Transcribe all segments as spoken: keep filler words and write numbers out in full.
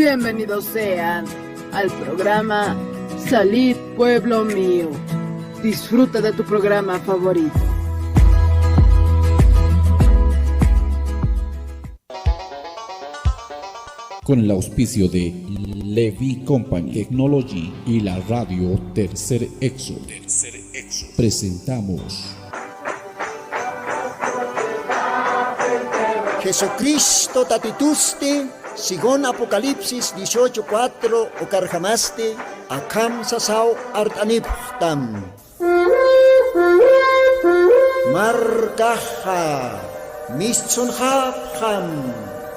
Bienvenidos sean al programa Salid Pueblo Mío. Disfruta de tu programa favorito. Con el auspicio de Levi Company Technology y la radio Tercer Éxodo, presentamos Jesucristo tatitusti, según Apocalipsis dieciocho cuatro, ukarjamasti, akham sasaw art'anipxtam. Markaxa mistsunxapxam,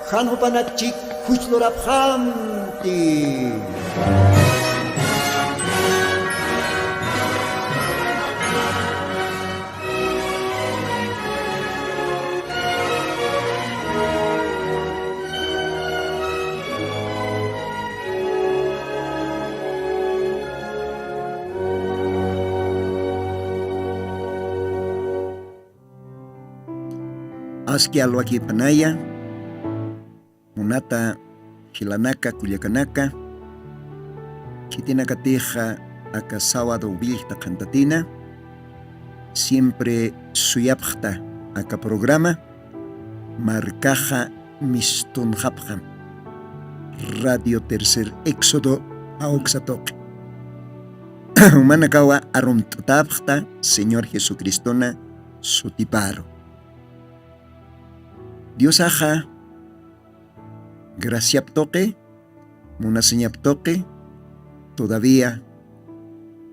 jan jupanak chik juchlurapxamti. Aski alwakipanaya, munata jilanaka, kullakanaka, khitinakatixa aka sábado willta qhantatina, siempre suyapxta aka programa, Markaxa mistunxapxam. Radio Tercer Éxodo, awksa tuqi. Jumanakawa arumt'atapxta Señor Jesucristona sutiparu. Diosaxa graciap tuqi, munasiñap tuqi, todavía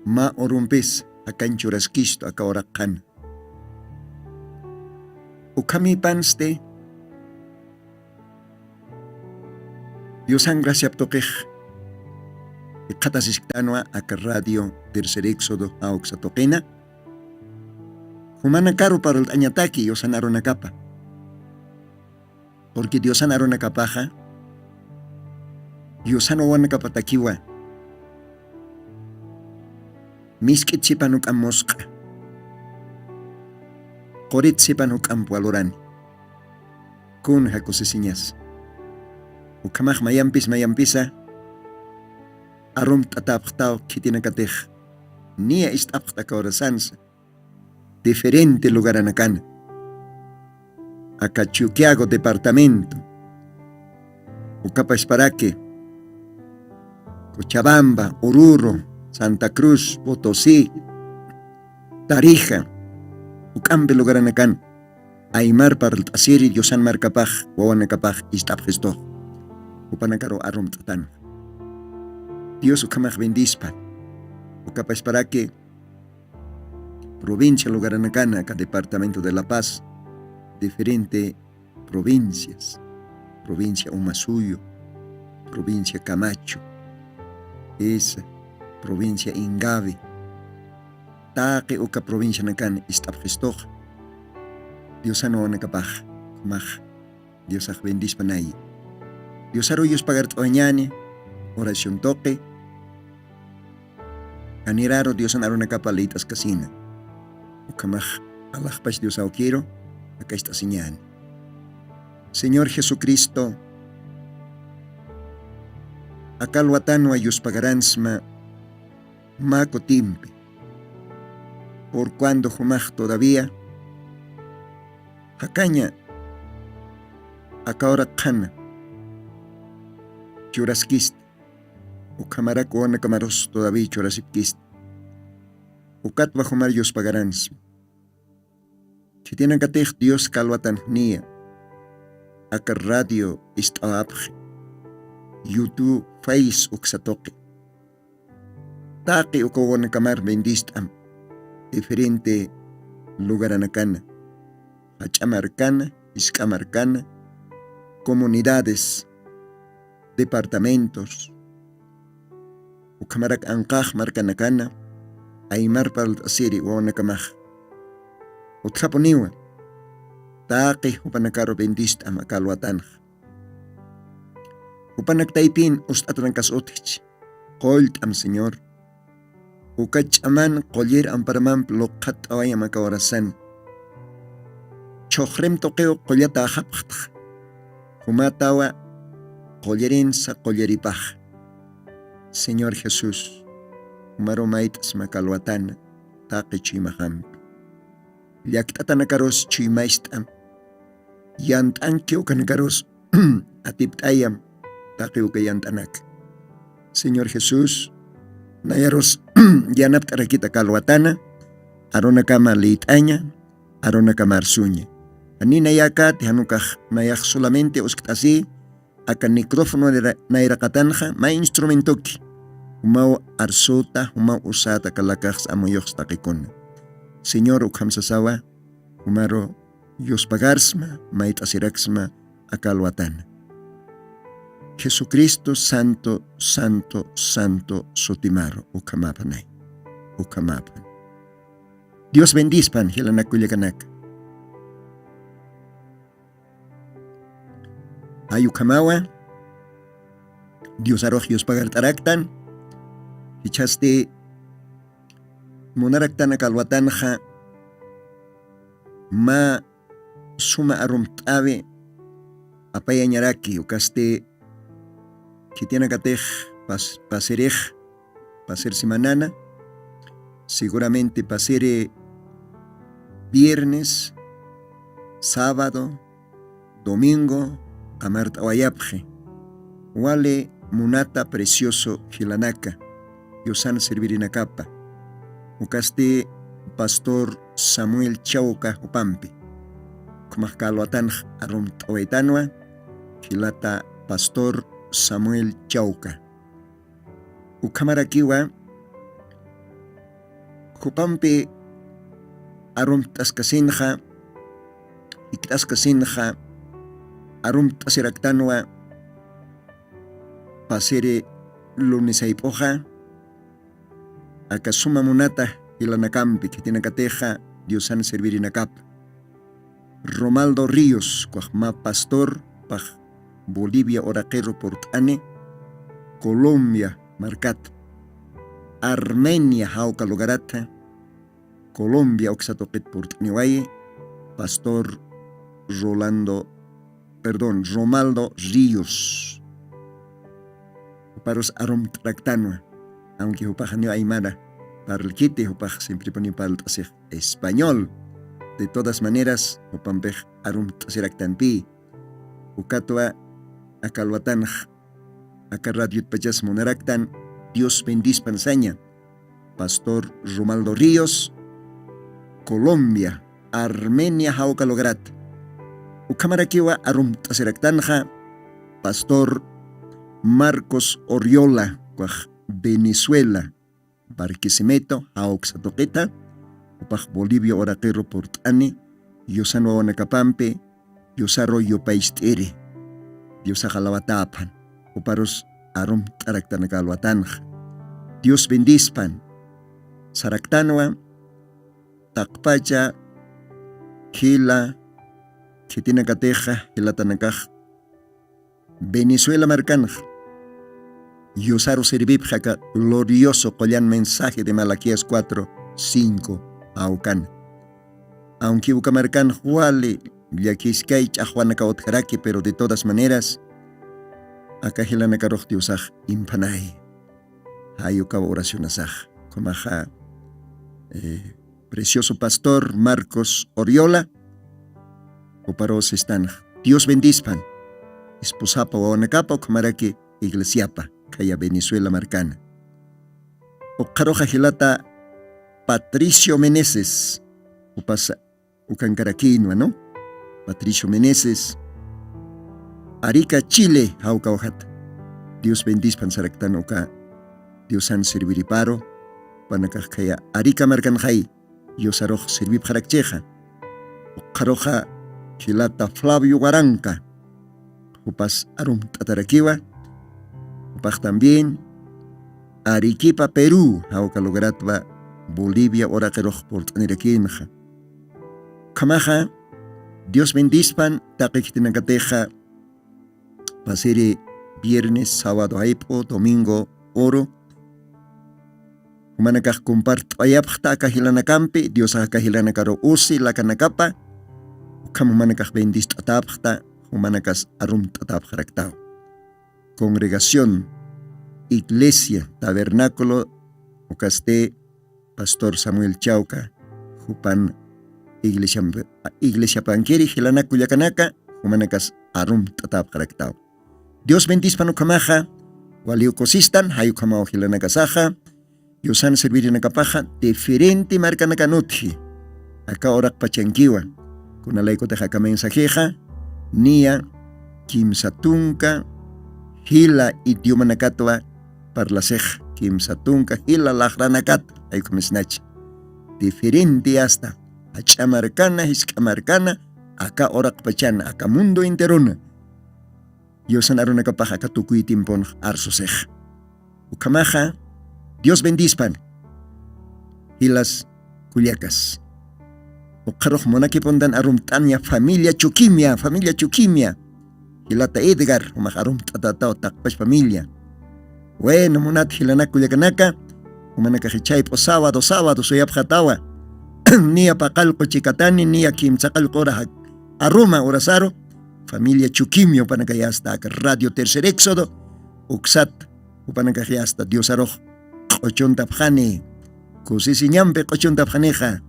mä urumpis jakañ churaskistu aka uraq qhana. Ukhamipansti, Diosan graciap tuqix jikxatasisktanwa aka radio Tercer Éxodo awksa tuqina. Jumanakaru parlt'añataki Diosan arunakapa. Porque Diosan arunakapaxa, Diosan wawanakapatakiwa, misk'it sipan juk'amp musq'a, qurit sipan juk'amp walurani. Kunja kusisiñas. Ukhamax mayampis mayampisa arumt'atapxtaw khitinakatix, niya ist'apxta aka urasansa diferente lugaranakana. Aka Chuquiago departamento, ukapasparaki Cochabamba, Oruro, Santa Cruz, Potosí, Tarija, juk'ampi lugaranakan aymar parlt'asiri Diosan markapax, wawanakapax ist'apxistux. Jupanakaru arumt'atan. Dios ukhamax bendispa. Ukapasparaki provincia lugaranakana aka departamento de La Paz, diferente provincias, provincia Umasuyu, provincia Camacho, esa, provincia Ingavi, taqi uka provincianakan ist'apxistux. Diosan wawanakapax, ukhamax Diosax bendispanay. Diosaru yuspagart'awañäni, oración tuqi, janiraru Diosan arunakapa liyt'askasina. Ukhamax alaxpach Dios awkiru, akacht'asiñäni. Señor Jesucristo, aka alwatanwa yuspagaransma mä kutimpi. Por cuando jumax todavía jakaña aka uraq qhana churaskista, ukhamarak wawanakamarus todavía churasipkista. Ukatwa jumar yuspagaransma. Khitinakatix Dioska alwatanx niya, aka radio ist'awapxi, YouTube, Face uksa tuqi. Taqi uka wawanakamar bendist'am diferente lugaranakana, jach'a markana, jisk'a markana, comunidades, departamentos, ukhamarak anqax markanakana, aymar parlt'asiri wawanakamax. Utjapuniwa, taqi jupanakaru bendist'am aka alwatanx. Jupanak taypin ust'atanakas utjchi, qullt'am Señor. Uka ch'aman qullir amparamamp luqhatt'awayam aka urasan. Chhuxrim tuqiw qullatäxapxtx. Jumatawa qullirinsa qulliripax. Señor Jesús, jumaru mayt'asma kalwatana taqi chuymaxampi. Llakt'atanakarus chuymacht'am. Yant'anki ukanakarus atipt'ayam taqi uka yant'anaka. Señor Jesús, nayarus yanapt'arakita kalwatana, arunakama liyt'aña, arunakama arsuña. Jani nayakati, jan ukax nayax solamente uskt'asi aka micrófono nayra-, nayraqatanxa mä instrumentoki. Jumaw arsuta, jumaw usata kalakaxsa amuyuxsa taqikuna. Señor, ukham sasawa, jumaru yuspagarsma, mayt'asiraksma aka alwatana. Jesucristo santo, santo, santo sutimaru ukhamapanay. Ukhamapa. Dios bendispan, jilanak kullakanaka. Ay ukhamawa, Diosarux yuspagart'araktan, jichhasti munaraktan aka alwatanxa mä suma arumt'awi apayañaraki, ukasti khitinakatix pas-, pasirix, pasir semanana, seguramente pasiri viernes, sábado, domingo, amart'awayapxi. Wali munata precioso jilanaka, Diosan servirinakapa. Ukasti pastor Samuel Chauca jupampi. Ukhamax aka alwatanx arumt'awaytanwa, jilata pastor Samuel Chauca. Ukhamarakiwa, jupampi arumt'askasinxa, jikt'askasinxa, arumt'asiraktanwa, pasiri lunes ayp'uxa, aka suma munata jilanakampi khitinakatixa Diosan servirinakapa. Romaldo Ríos, ukax mä pastor, pax Bolivia uraqiru purt'ani, Colombia markat, Armenia jawka lugaratha, Colombia uksa tuqit purt'aniwayi, pastor Rolando, perdón, Romaldo Ríos. Juparus arumt'araktanwa, aunque jupax janiw aymara parlkiti, jupax siemprepuniw parlt'asix español. De todas maneras, jupampix arumt'asiraktanpï. Ukatwa aka alwatanx, aka radiotpachas munaraktan, Dios bendispan saña. Pastor Romaldo Ríos, Colombia, Armenia jawka lugrat. Ukhamarakiwa arumt'asiraktanxa, pastor Marcos Oriola, ukax Venezuela, Barquisimeto jawksa tuqita, jupax Bolivia uraqiru purt'ani, Diosan wawanakapampi, Diosaru yupaycht'iri, Diosax alawatäpan, juparus arumt'araktan aka alwatanxa. Dios bendispan, saraktanwa, taqpacha, jila, khitinakatixa, jilatanakax, Venezuela markanx, Diosaru servipxi aka glorioso qullan mensaje de Malaquías cuatro, cinco, jawkana. Aunque uka markanx wali llakiskay ch'axwanakaw utjaraki, pero de todas maneras, aka jilanakarux Diosax imphanay. Jay ukaw oracionasax. Ukhamaxa, eh, precioso pastor Marcos Oriola, juparu sistanx. Dios bendispan. Esposapa wawanakapa, ukhamaraki iglesiapa, khaya Venezuela markana. Ukxaruxa jilata Patricio Meneses, jupas ukankarakïnwa, ¿no? Patricio Meneses, Arica, Chile, jawkawajata. Dios bendispan saraktan uka Diosan serviriparu, jupanakax khaya Arica markanxay, Diosarux servipxarakchixa. Ukxaruxa jilata Flavio Waranca, jupas arumt'atarakiwa, jupax también Arequipa, Perú, jawka lugratwa Bolivia uraqirux purt'anirakïnxa. Ukhamaxa, Dios bendispan, taqi khitinakatixa, pasiri viernes, sábado ayp'u, domingo uru, jumanakax compart'ayapxta aka jilanakampi, Diosax aka jilanakaru usi lakanakapa, ukham jumanakax bendist'atapxta, jumanakas arumt'atapxaraktaw. congregación, iglesia, tabernáculo, ukasti pastor Samuel Chauca, jupan iglesiamp-, iglesiapankiri jilanak kullakanaka, jumanakas arumt'atäpxaraktaw. Dios bendispan ukhamaxa, wali ukusistan, jay ukhamaw jilanakasaxa, Diosan servirinakapaxa diferente markanakan utji. Aka uraqpachankiwa. Kunalaykutix aka mensajexa niya kimsa tunka jila idiomanakatwa parlasix, kimsa tunka jila laxranakat, jay ukhamisnacha. Diferente asta, jach'a markana, jisk'a markana, aka uraqpachana, aka mundo enterona. Diosan arunakapax aka tukuy tiemponx arsusix. Ukhamaxa, Dios bendispan. Jilas kullakas. Ukxarux munakipuntan arumt'aña familia Chuquimia, familia Chuquimia. Jilata Edgar, jumax arumt'atataw taqpach familia. Bueno, munat jilanak kullakanaka, jumanakax jichhayp'u sábado, sábado suyapxatawa. Niya paqallqu chikatani, niya kimsa qallqu ura jak-, aruma urasaru, familia Chuquimia jupanakay asta aka Radio Tercer Éxodo, uksat, jupanakax asta Diosarux q'uchuntapxani, kusisiñampi q'uchuntapxanixa,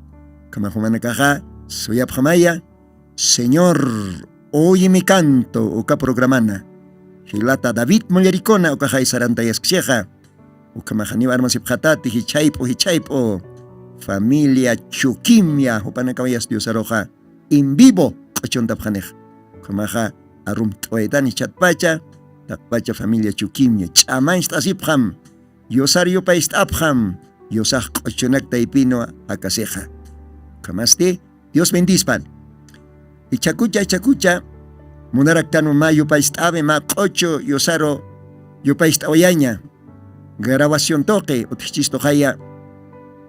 ukhamax jumanakaxa suyapxamaya, Señor, oye mi canto, uka programana. Jilata David Mullaricuna, ukaxay sarantayasksixa. Ukhamaxa niw armasipxatati, jichhayp'u, jichhayp'u. Familia Chuquimia, jupanakawayas Diosaruxa. En vivo, q'uchuntapxanix. Ukhamaxa, arumt'awaytan jichhatpacha, taqpacha familia Chuquimia. Ch'amancht'asipxam. Diosar yupayst'apxam, Diosax q'uchunak taypinwa jakasixa. Ukhamasti, Dios bendispan. Ichakucha, ichakucha, munaraktanwa mä yupayst'awi, mä q'uchu Diosaru yupayst'awayaña. Grabación tuqi, utjchistuxaya,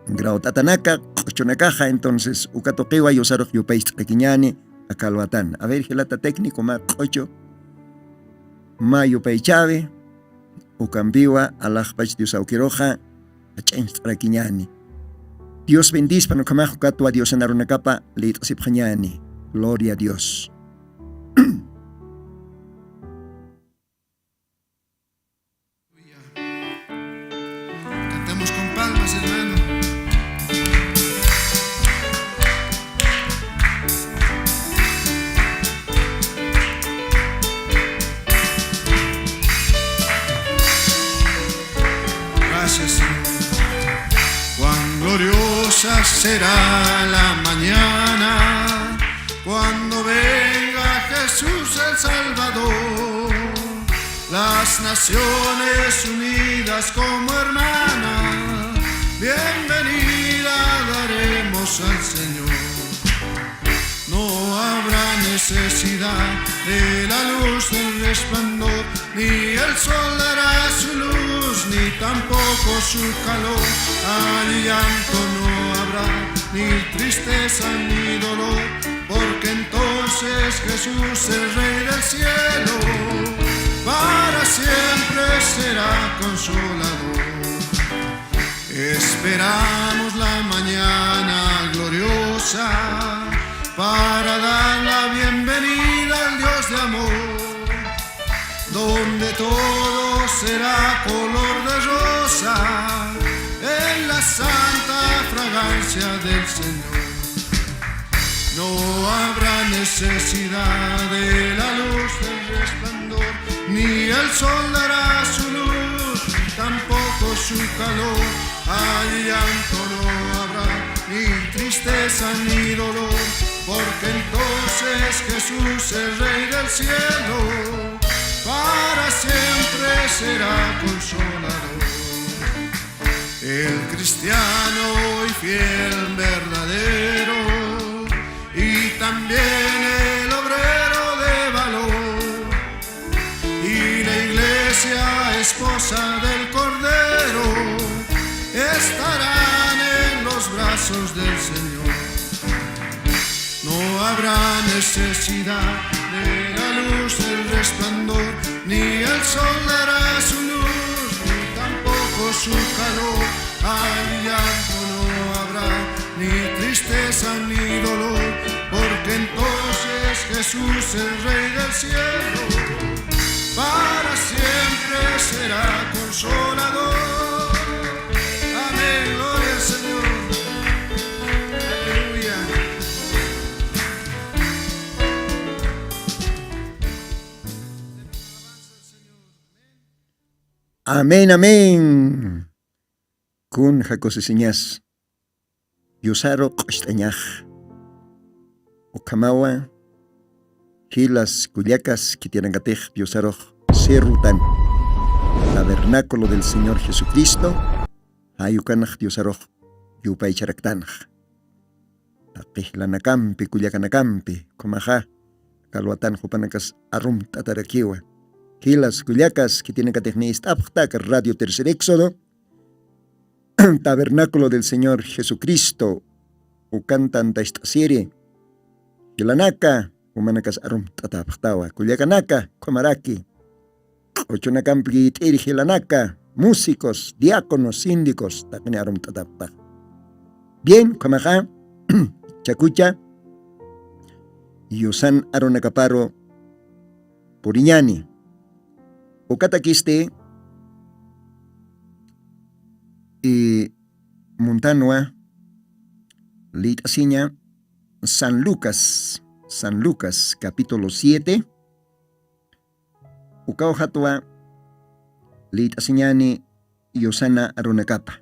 grabot'atanaka, q'uchunakaxa, entonces, uka tuqiwa Diosarux yupayst'arakiñäni, aka alwatan. A ver, jilata técnico, mä q'uchu, mä yupaychawi, ukampiwa alaxpach Dios awkiruxa, jach'añcht'arakiñäni. Dios bendispan ukhamax ukatwa Diosan arunakapa liyt'asipxañäni. Gloria a Dios. Cantemos con palmas, hermano. Gracias, Señor. Cuán gloriosa será la mañana cuando venga Jesús el Salvador. Las naciones unidas como hermanas, bienvenida daremos al Señor. No habrá necesidad de la luz del resplandor, ni el sol dará su luz, ni tampoco su calor. Allí llanto no habrá, ni tristeza, ni dolor, porque entonces Jesús, el Rey del cielo, para siempre será consolador. Esperamos la mañana gloriosa para dar la bienvenida al Dios de amor, donde todo será color de rosa en la santa fragancia del Señor. No habrá necesidad de la luz del resplandor, ni el sol dará su luz, ni tampoco su calor. Allí llanto no habrá, ni tristeza, ni dolor, porque entonces Jesús, el Rey del cielo, para siempre será consolador. El cristiano y fiel verdadero, y también el obrero de valor, y la iglesia, esposa del Cordero, estarán en los brazos del Señor. No habrá necesidad de la luz del resplandor, ni el sol dará su luz, ni tampoco su calor. Allí llanto no habrá, ni tristeza, ni dolor, porque entonces Jesús, el Rey del cielo, para siempre será consolador. Amén, gloria al Señor. Aleluya. Amén, amén. Kunja kusisiñas. Diosaru q'ust'añax. Ukhamawa, jilas kullakas, khitinakatix Diosarux cerrotan, tabernáculo del Señor Jesucristo, jayukanax Diosarux yupaycharaktanax. Taqi jilanakampi, kullakanakampi, ukhamaxa, kalwatan jupanakas arumt'atarakiwa. Jilas kullakas, khitinakatix nist'apxta aka Radio Tercer Éxodo, Tabernáculo del Señor Jesucristo, ukan tantacht'asiri, jilanaka, jumanakas arumt'atapxtawa, kullakanaka, ukhamaraki, q'uchunakampi yit'iri jilanaka, músicos, diáconos, síndicos, taqini arumt'atapxtax. Bien, ukhamaxa, chakucha, yusan arunakaparu puriñani. Ukatakisti, y muntanwa liyt'asiña San Lucas, San Lucas, capítulo siete. Ukawxatwa liyt'asiñani yusana arunakapa.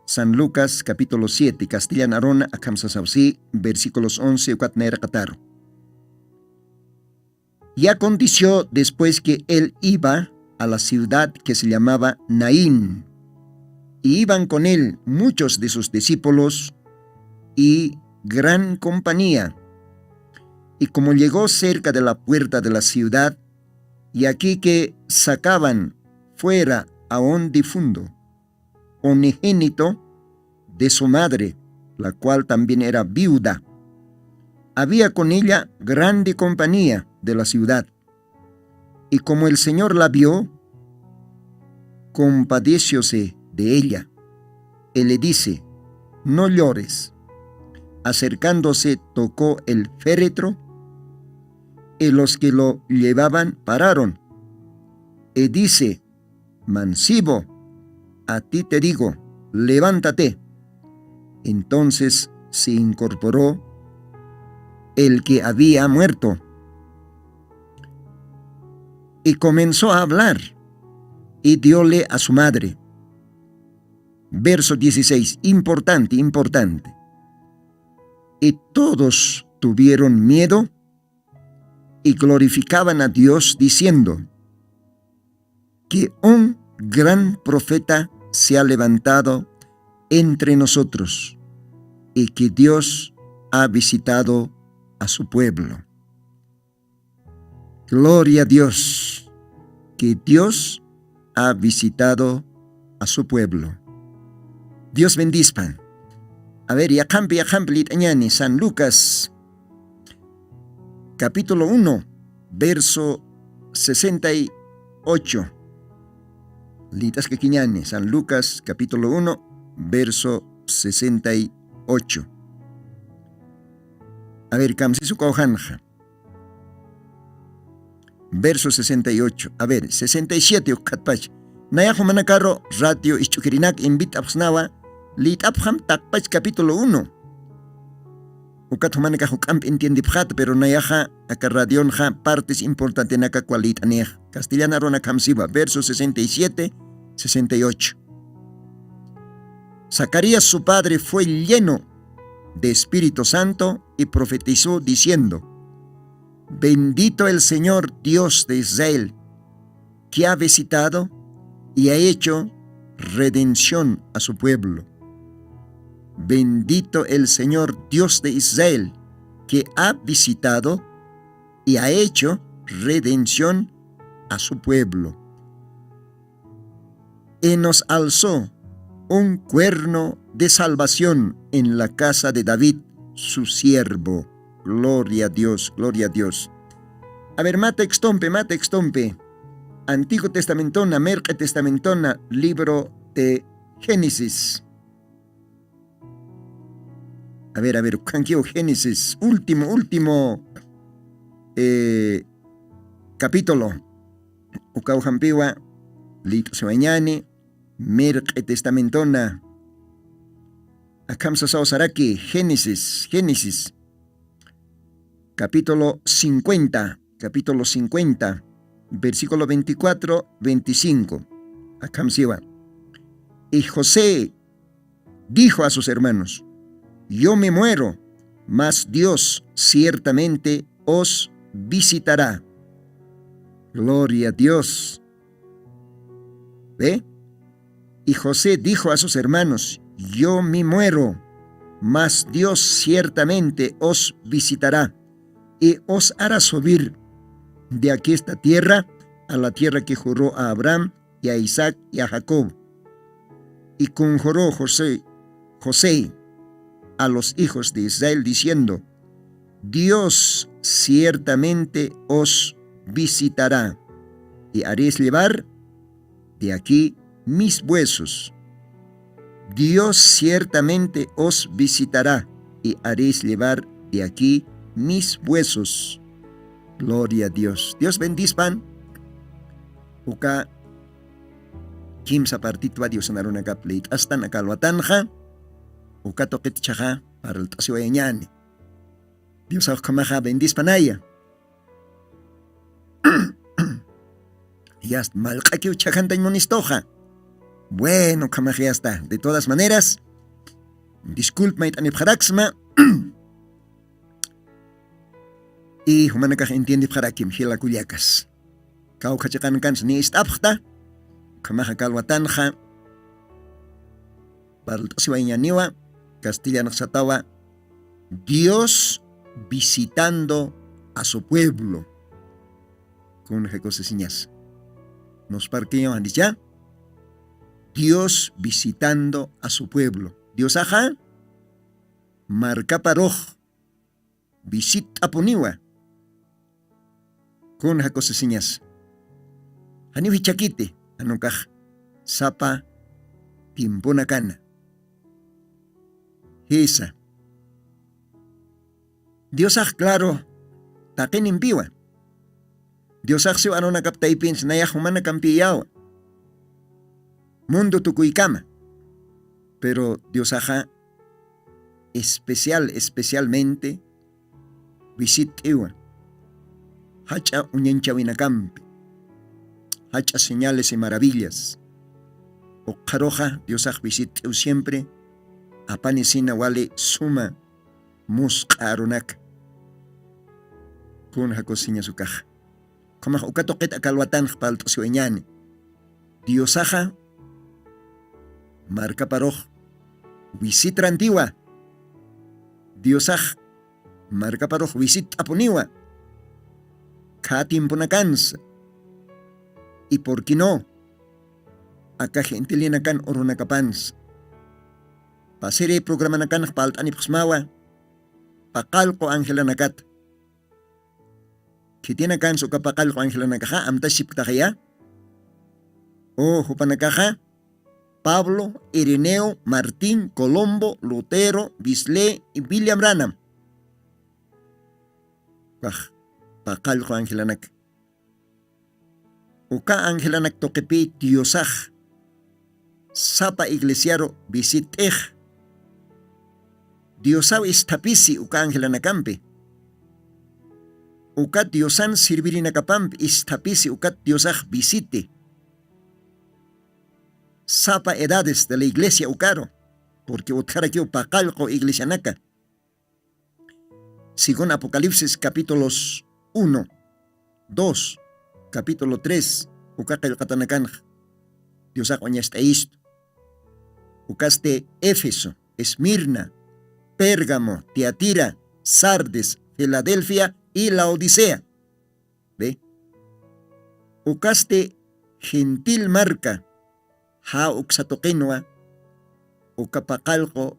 San Lucas, capítulo siete, castellan aruna, akham sasawsi, versículos once, ukat nayraqataru. Y aconteció después que él iba a la ciudad que se llamaba Naín, y iban con él muchos de sus discípulos y gran compañía. Y como llegó cerca de la puerta de la ciudad, y aquí que sacaban fuera a un difunto, unigénito de su madre, la cual también era viuda. Había con ella grande compañía de la ciudad. Y como el Señor la vio, compadecióse de ella. Y le dice: "No llores". Acercándose, tocó el féretro, y los que lo llevaban pararon. Y dice: "Mancibo, a ti te digo, levántate". Entonces se incorporó el que había muerto y comenzó a hablar, y diole a su madre. Verso dieciséis, importante, importante. Y todos tuvieron miedo y glorificaban a Dios diciendo: "Que un gran profeta se ha levantado entre nosotros, y que Dios ha visitado a su pueblo". Gloria a Dios, que Dios ha visitado a su pueblo. Dios bendispan. A ver, yaqhampi, yaqhampi liyt'añani, San Lucas, capítulo uno, verso sesenta y ocho. Liyt'askakiñani, San Lucas, capítulo uno, verso sesenta y ocho. A ver, kamsisukawjanxa. Verso sesenta y ocho. A ver, sesenta y siete ukatpach. Nayax jumanakaru radio isch'ukirinak invit'apxsnawa, liyt'apxam taqpach capítulo uno. Ukat jumanakax juk'amp entiendipxat, pero nayaxa aka radionxa partes importantenakakwa liyt'anix. Castellana runak jamsiwa, verso sesenta y siete, sesenta y ocho. Zacarías su padre fue lleno de Espíritu Santo y profetizó diciendo: "Bendito el Señor Dios de Israel, que ha visitado y ha hecho redención a su pueblo. Bendito el Señor Dios de Israel, que ha visitado y ha hecho redención a su pueblo. Y nos alzó un cuerno de salvación en la casa de David, su siervo". Gloria a Dios, gloria a Dios. A ver, mä textompi, mä textompi. Antiguo Testamentona, Merq'i Testamentona, libro de Génesis. A ver, a ver, ukhankiw Génesis, último, último, eh, capítulo. Ukawjampiwa, liyt'asiwayañani, mirq'i testamentona. Akham sasaw saraki, Génesis, Génesis, capítulo cincuenta, capítulo cincuenta, versículo veinticuatro, veinticinco. Akham siwa. Y José dijo a sus hermanos: "Yo me muero, mas Dios ciertamente os visitará". Gloria a Dios. ¿Ve? Y José dijo a sus hermanos: "Yo me muero, mas Dios ciertamente os visitará y os hará subir de aquí esta tierra a la tierra que juró a Abraham y a Isaac y a Jacob". Y conjuró José, José a los hijos de Israel, diciendo: "Dios ciertamente os visitará y haréis llevar de aquí mis huesos. Dios ciertamente os visitará y haréis llevar de aquí mis huesos". Gloria a Dios. Dios bendispan. Uka kimsa partitwa Diosan arunakap liyt'astan aka alwatanxa, uka tuqit chhaxa parlt'asiwayañani. Diosax ukhamaxa bendispanaya. Yasta, malq'akiw chhaxantañ munistuxa. Bueno, ukhamax yasta. De todas maneras, disculpa mayt'anipxaraksma. Y jumanakax entiendipxarakim, jila kullakas. Kawkha chiqanakans ni ist'apxta, ukhamaxa aka alwatanxa parlt'asiwayañaniwa, castellanx satawa, Dios visitando a su pueblo. Kunja kusisiñas. Nos parkiño andicha. Dios visitando a su pueblo. Diosaxa markaparux visitt'apuniwa. Kunja kusisiñas. Janiw jichhakiti, jan ukax sapa tiemponakana. Jisa. Diosax claro taqinimpiwa. Diosax siw arunakap taypinsa nayax jumanakampiyawa. Mundo tukuykama. Pero Diosaxa especial, especialmente visitt'iwa. Jach'a uñanchawinakampi. Jach'a señales y maravillas. Ukxaruxa Diosax visitt'iw siempre apanisina wali suma musq'a arunaka. Kunja kusisiñas ukaxa. Ukhamax uka tuqit aka alwatanx parlt'asiwayañani. Diosaxa markaparux visitrantiwa. Diosax markaparux visitt'apuniwa. Kha tiemponakansa. Y por qué no, aka gentilinakan urunakapansa. Pasiri programanakanx parlt'anipxsmawa paqallqu angelanakata. Khitinakansa uka paqallqu angelanakaxa, amtasipktaxaya. O jupanakaxa, Pablo, Ireneo, Martín, Colombo, Lutero, Wesley y William Branham. Ukax paqallqu angelanaka. Uka angelanak tuqipï Diosax sapa iglesiaru visitt'ix. Diosaw isthapisi uka angelanakampi. Uka Diosan sirvirinakapampi isthapisi ukat Diosax visiti. Sapa edades de la iglesia ukaru, porque utjarakiw paqallqu iglesianaka. Según Apocalipsis capítulos uno, dos, capítulo tres, uka qillqatanakanx Diosax uñast'ayistu. Ukasti Éfeso, Esmirna, Pérgamo, Tiatira, Sardis, Filadelfia y Laodicea. Ve. Ukasti gentil marka ja uksa tuqinwa, uka paqallqu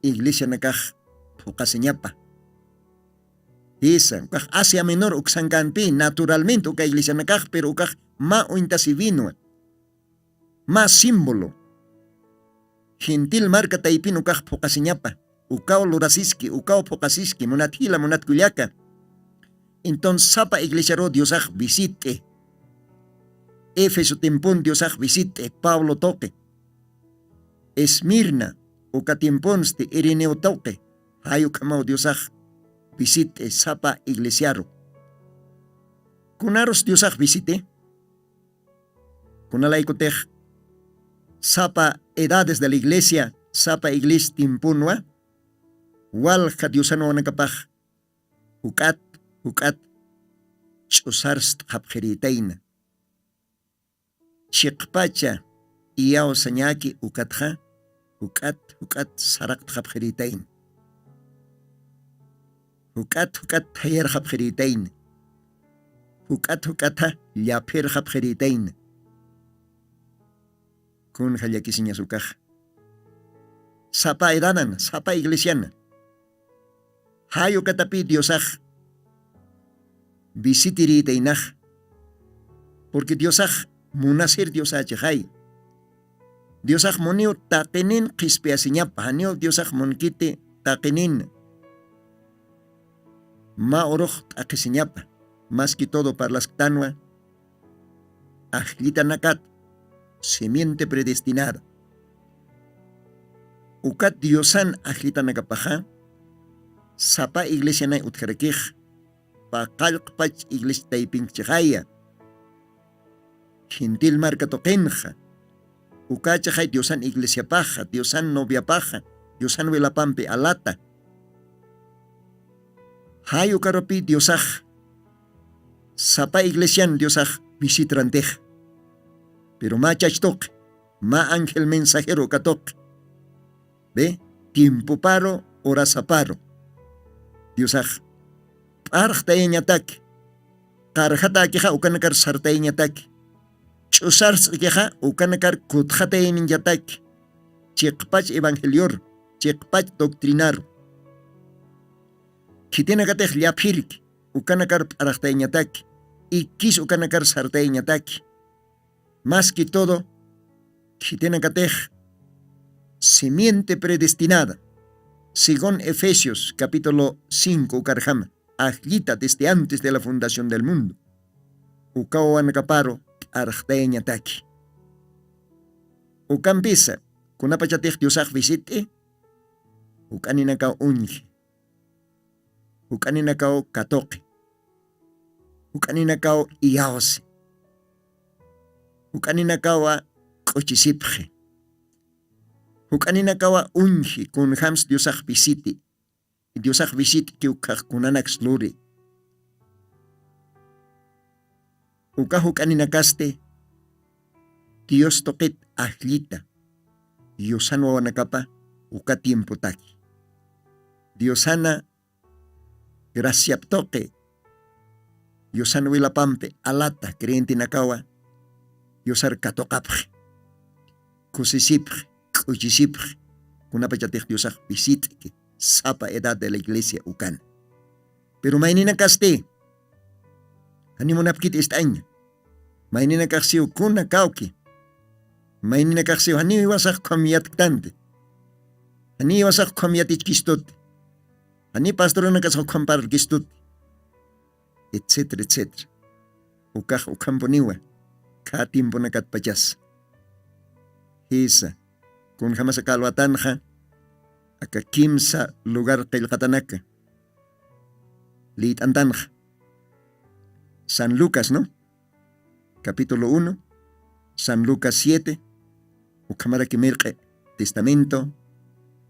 iglesianakax phuqasiñapa. Jisa, ukax Asia Menor uksankanpï naturalmente uka iglesianakax, pero ukax mä uñtasiwinwa, mä símbolo. Gentil marka taypin ukax phuqasiñapa. ukaw lurasiski, ukaw phuqasiski, munat jila, munat kullaka. Entonces sapa iglesiaru diosax visit'i. Efeso timpun diosax visit'i, pablo tuqi. Esmirna, uka timpunsti irineo tuqi. Jay ukhamaw diosax visit'i sapa iglesiaru. Kunarus diosax visiti? Kunalaykutix sapa edades de la iglesia, sapa iglesia timpunwa walja diosan wawanakapax juk'at juk'at ch'usarstxapxirïtayna. Chiqpacha iyawsañäki ukatxa juk'at juk'at saraqtxapxirïtayna. Juk'at juk'at thayarxapxirïtayna. Juk'at juk'atxa llaphirxapxirïtayna. Kunja llakisiñas ukaxa? Sapa edadan sapa iglesiana jay ukatapï diosax visitirïtaynaxa. Purqui diosax munasir diosächixay. Diosax muniw taqinin qhispiyasiñapa janiw diosax munkiti taqinin mä urux t'aqhisiñapa. Maski todo parlasktanwa ajllitanakat simiente predestinada. Ukat diosan ajllitanakapaxa sapa iglesianay utjarakix paqallqpach iglesia taypinkchixaya. Gentil marka tuqinxa ukachaxay diosan iglesiapaxa diosan noviapaxa diosan wilapampi alata. Jay ukarupi diosax sapa iglesian diosax visitrantix. Pero mä chachtuq mä angel mensajero ukatuq. Be timpuparu urasaparu diosax p'arxtayañatak. Qarjatäkixa ukanakar sartayañatak. Ch'usarch'ikixa ukanakar kutxatayañatak. Chiqpach evangelior chiqpach doctrinaru khitinakatix llaphirki ukanakar p'arxtayañataki. Ikkis ukanakar sartayañataki. Maski todo khitinakatix simiente predestinada según efesios capítulo cinco ukarjama ajllita desde antes de la fundación del mundo. Ukawawanakaparu p'arxtayañataki. Ukampisa kunapachatix diosax visit'i juk'aninakaw uñji juk'aninakaw katuqi juk'aninakaw iyawsi juk'aninakawa k'uchisipxi juk'aninakawa uñji kunjams diosax visiti. Diosax visit'ki ukhax kunanaks luri uka juk'aninakasti dios tuqit ajllita yusan wawanakapa uka tiempotaki diosana graciap tuqi yusan wilapampi alata creyentenakawa yusar katuqapxi kusisipxi k'uchisipxi kunapachatix diosax visit'ki sapa edad de la iglesia ukana. Pero mayninakasti janimunapkit ist'aña mayninakaxsiw kuna kawki mayninakaxsiw janiw iwasax khwam yatktanti janiw iwasax khwam yatichkistuti janiw pastoranakasax khwam parlkistuti etcétera etcétera. Ukax ukhampuniwa khä tiemponakatpachasa jisa kunjamasa kalwatanxa aka kimsa lugar qillqatanaka liyt'antanxa san lucas no capítulo uno san lucas siete ukhamaraki mirq'i testamento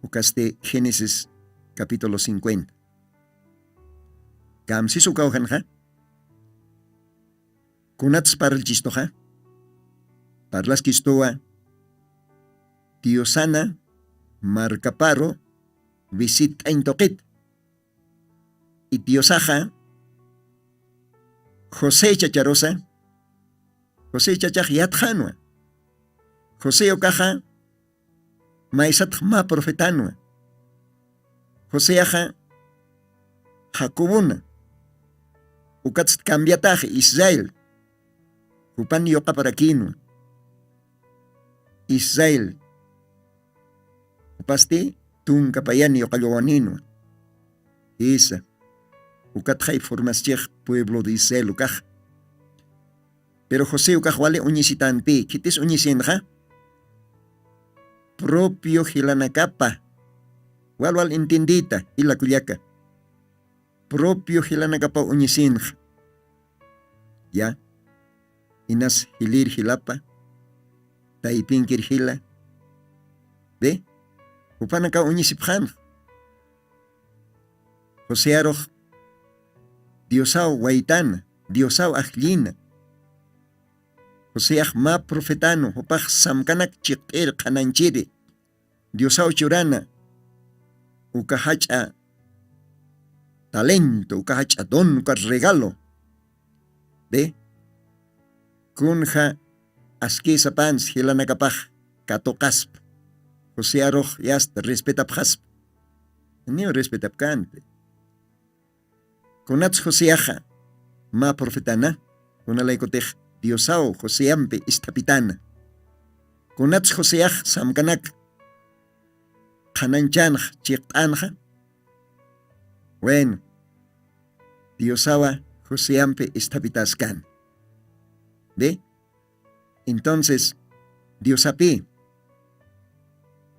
ukasti génesis capítulo cincuenta. Kamsis ukawjanxa kunats parlchistuxa parlaskistuwa diosana markaparu visit'añ tuqita. Idiosaxa josé chacharusa josé chachax yatxanwa josé ukaxa maysatx mä profetanwa joseaxa jacobona ukatst cambiataxi israel jupan yuqaparakinwa israel jupasti tunka payani yuqallwawaninwa. Isa, ukatxay formaschix pueblo de Israel ukax. Pero josé ukax wali uñisitanpi khitis uñisinxa? Propio jilanakapa, wal wal intindita jila kullaka, propio jilanakapa uñisinxa. Ya, inas jilir jilapa, taypinkir jila. Be, jupanaka uñisipxanxa. Josearux diosaw waytana, diosaw ajllina. Joseax mä profetanu jupax samkanak chiqt'ir qhananchiri, diosaw churana uka jach'a talento, uka jach'a don, uka regalo. Be, kunja askï sapans jilanakapax katuqaspa, josearux yasta respetapxaspa. Niw respetapkänti. Kunats joseaxa mä profetana, kunalaykutix diosaw joseampi isthapitana. Kunats joseax samkanak qhananchanxa chiqt'anxa? Bueno, diosawa joseampi isthapitaskana. Be, entonces diosapï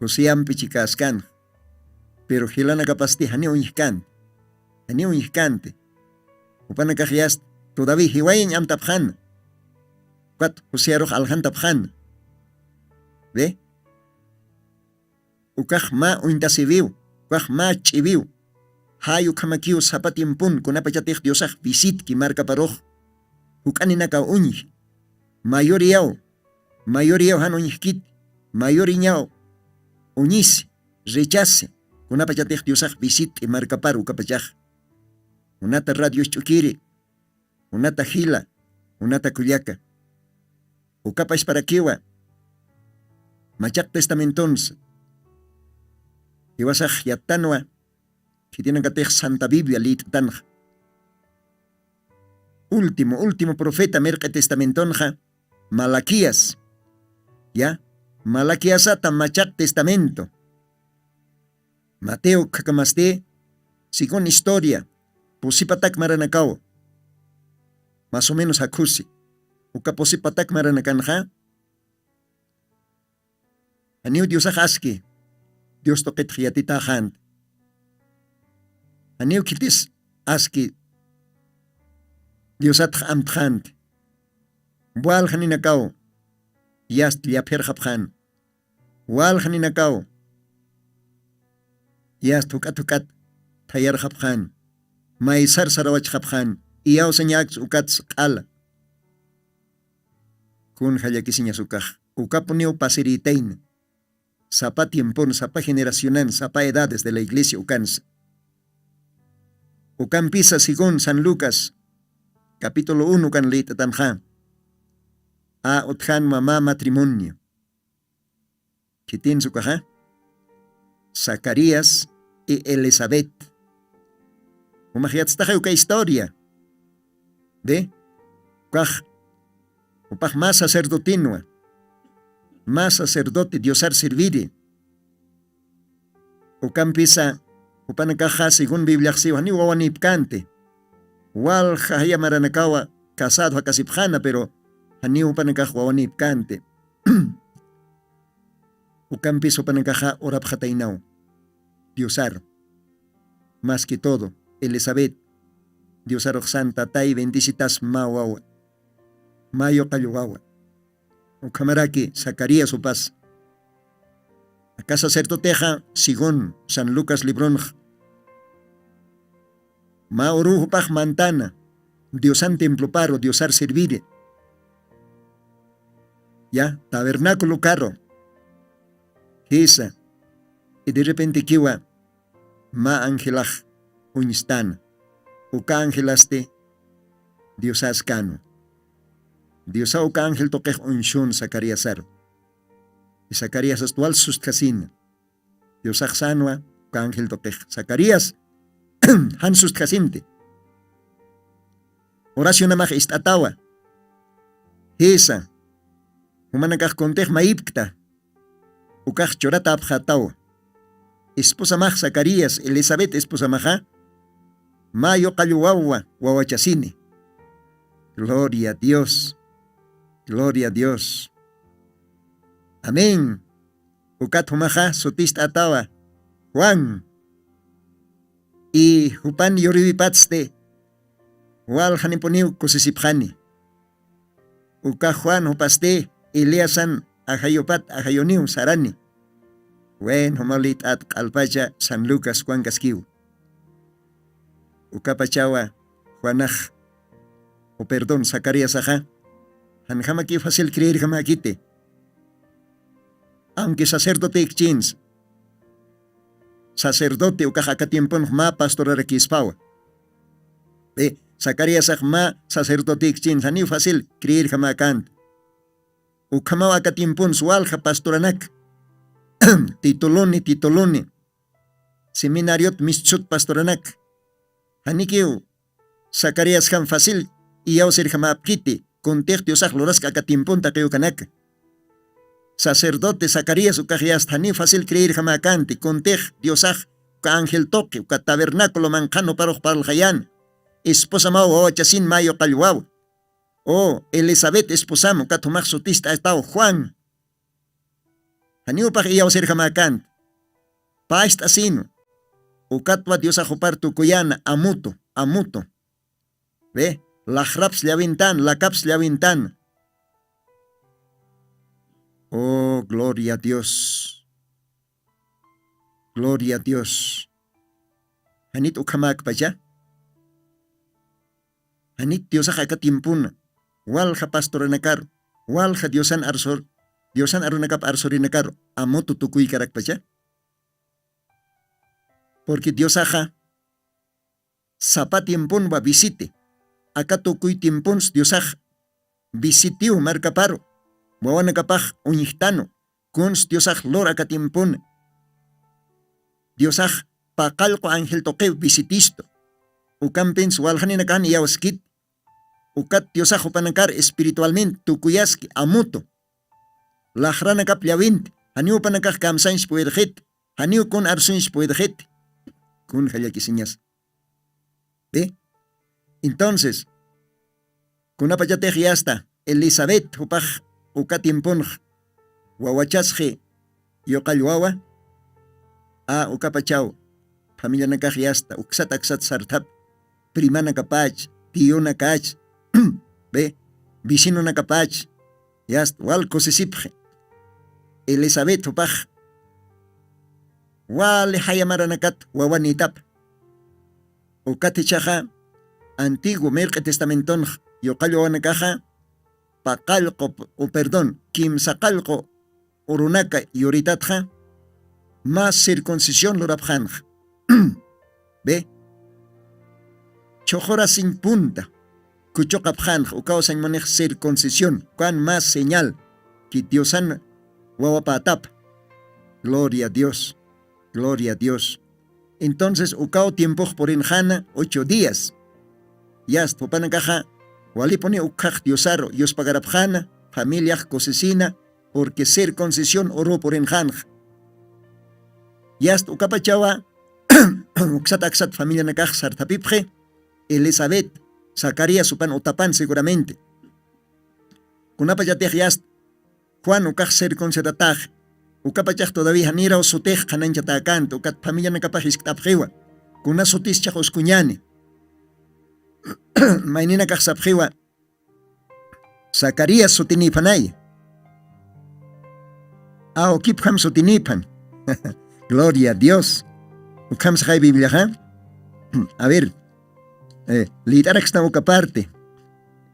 joseampi chikaskana. Pero jilanakapasti janiw uñjkänti, janiw uñjkänti. Jupanakax yasta todavía jiwayañ amtapxana, ukat josearux aljantapxana. Be, ukax mä uñtasiwiw, ukax mä ch'iwiw. Jay ukhamakiw sapa tiempon kunapachatix diosax visitki markaparux, juk'aninakaw uñji. Mayoriyaw, mayoriyaw jan uñjkiti, mayoriñaw uñisi, rechasi. Kunapachatix diosax visit'i markapar ukapachax, unata radios ch'ukiri, unata jila, unata kullaka. Ukapashparakiwa machaq testamentonsa jiwasax yattanwa, khitinakatix santa biblia lït'tanxa. Último último profeta mirq'i testamentonxa malaquías. Ya, malaquiasata machaq testamento. Mateo khakamasti, según historia, pusipatak maranakaw, mas o menos jakhusi. Uka pusipatak maranakanxa janiw diosax aski dios tuqitx yatitäxänti. Janiw khitis aski diosatx amtxänti. Walja ninakaw yast llaphirxapxän, walja ninakaw yast juk'at juk'at thayarxapxän, maysar sarawachxapxän, iyawsañäkts ukats q'ala. Kunja llakisiñas ukax, ukapuniw pasirïtayna. Sapa tiempon, sapa generacionan, sapa edades de la iglesia ukansa. Ukampisa según san lucas capítulo uno kan lït'atanxa, a utjanma mä matrimonio. Khitinsa ukaxa? Zacarías y elizabet. Umax yatstaxay uka historia de ukax jupax mä sacerdotenwa, mä sacerdote diosar serviri. Ukampisa jupanakaxa según bibliaxsiw janiw wawanïpkänti. Walja jaya maranakawa casado jakasipxäna pero janiw jupanakax wawanïpkänti. Ukampis jupanakaxa urapxataynaw diosaru. Mas que todo elizabet diosarux san tatay bendicitas mä wawa, mä yuqall wawa. Ukhamaraki zacarías upas aka sacerdotexa según san lucas libronx mä uruw jupax mantana diosan temploparu diosar serviri. Ya tabernaculo karu jisa. Y de repentekiwa mä angelax uñstana. Uka angelasti diosas kanwa. Diosaw uka angel tuqix uñsun zacariasaru. Y zacariasast wal sustjasina. Diosax sanwa uka angel tuqix zacarias jan sustjasinti. Oracionamax ist'atawa. Jisa. Jumanakax kuntix mayipkta ukax churatäpxatawa. Esposamax zacarías elizabet esposamaxa, mä yuqallu wawa wawachasini. Gloria a dios. Gloria a dios. Amén. Ukat jumaxa sutist'atawa juan. Y jupan yuriwipatsti waljanipuniw kusisipxani. Uka juan jupasti eliasan ajayupat ajayuniw sarani. Wen jumalït'at q'alpacha san lucas juan kaskiw. Ukapachawa juanax o perdón zacariasaxa janjamakiw facil creerjamäkiti. Aunque sacerdote ikchins sacerdote ukax aka tiemponx mä pastorarakispawa. Zacariasax mä sacerdote ikchins janiw facil creerjamäkänti. Ukhamaw aka tiemponsa walja pastoranak tituluni tituluni seminariot mistsut pastoranak. Janikiw zacariasjam facil iyawsirjamäpkiti kuntix diosax luraska aka tiempon taqiw ukanaka. Sacerdote zacarías ukax yasta janiw facil creerjamäkänti kuntix diosax uka angel tuqi uka tabernaculo manqhan uparux parlxayäna. Esposamaw wawachasin mä yuqallwaw. O elizabet esposam ukat jumax sutist'astaw juan. Janiw upax iyawsirjamäkänti. Past'asinu. Ukatwa diosax jupar tukuyäna amutu amutu. Ve, laxraps llawintan lakaps llawintan. Oh gloria a dios. Gloria a dios. Janit ukhamäkpacha. Janit diosax aka tiempuna walja pastoranakar walja diosan arsur diosan arunakap arsurinakar amutu tukuykarakpacha. Porque diosaxa sapa tiemponwa visiti. Aka tukuy tiempons diosax visitiw markaparu wawanakapax uñjtanu. Kuns diosax lur aka tiempona diosax paqallqu angel tuqiw visitistu. Ukampins waljaninakaxan iyawskit. Ukat diosax jupanakar espiritualment tukuyaski amutu. Laxranakap llawinti janiw jupanakax kamsañs puwirxit. Janiw kun arsuñs puwirxit. Kun jallakisiñas. Entonces kunapachatix yasta elizabet jupax uka tiemponx wawachasxi yuqallwawa. A ukapachaw familianakax yasta uksat aksat sarthap primanakapach tiyunakach be visinunakapach yasta wal kusisipxi. Elizabet jupax wali jayamaranakat wawanitap. Ukat jichhaxa antiguo mirq'i testamentonx yuqallwawanakaxa paqallqu u perdón kimsaqallqu urunaka yuritatxa mä circuncisión lurapxanxa. Be chhuqurasiñ punta kuchuqapxanxa ukaw sañmunix circuncisión ukan mä señal ki diosan wawapatapa. Gloria a dios. Gloria a dios. Entonces ukaw tiempox purinxana ocho días. Yasta jupanakaxa walipuni ukhax diosaru yuspagarapxana familiax kusisina. Porque circuncisión uru purinxanxa. Yasta ukapachawa uksat aksat familianakax sarthapipxi elizabet zacarías jupan utapan seguramente. Kunapachatix yasta juan ukax circuncidatax ukapachax todavía janiraw sutix qhanañchatäkänti ukat familianakapax jiskt'apxiwa. Kuna sutischax uskuñani mayninakax sapxiwa. Zacarías sutinïphanay. Awkipjam sutinïphan. Gloria a dios. Ukham saxay bibliaxa. A ver, lït'arakstan uka parte.